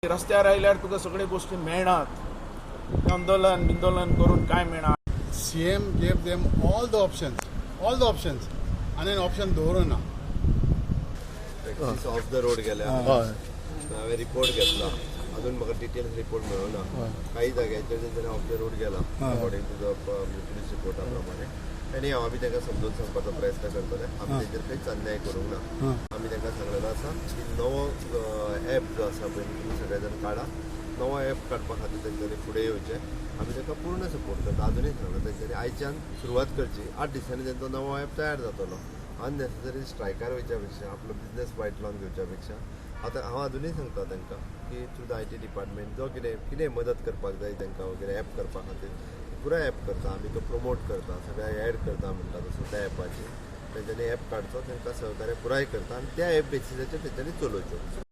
रस्त्यार आयल्यार तुका सगळे गोश्टी मेळनात. आंदोलन बिंदोलन करून काय मेळना. CM gave them all the options, all the options, आनी ऑप्शन दवरूं ना. टॅक्सीस ऑफ the road गेल्या. हांवें रिपोर्ट घेतला, अजून म्हाका डिटेल्स रिपोर्ट मेळना. काही जाग्यांचेर तेंच्यांनी ऑफ the road गेला अकॉर्डिंग टू the police रिपोर्टा प्रमाणे. आनी हांव आमी तांकां समजून सांगपाचो प्रयत्न करतले. आमी तेंचेर खंयच अन्याय करूंक ना. आमी तांकां सांगलेलो आसा की नवो एप जो आसा पळय, तुमी सगळे जाण काडा. नवो एप काडपा खातीर तेंच्यांनी फुडें येवचें. आमी तांकां पूर्ण सपोर्ट करता. अजुनूय सांगला, तेंच्यांनी आयच्यान सुरवात करची. 8 दिसांनी तेंचो नवो एप तयार जातलो. अननेसेसरी स्ट्रायकार वयच्या पेक्षा, आपलो बिजनेस वायट लावन घेवच्या पेक्षा, आतां हांव अजुनूय सांगता तांकां की through the IT department जो कितें कितें मदत करपाक जाय तांकां वगैरे एप करपा खातीर, पुराय एप करता आमी. तो प्रमोट करता, सगळ्याक एड करता म्हणटा तसो त्या एपाचेर. तेंच्यांनी एप काडचो, तांकां सहकार्य पुराय करता आनी त्या एप बेसिसाचेर तेंच्यांनी चलोवच्यो.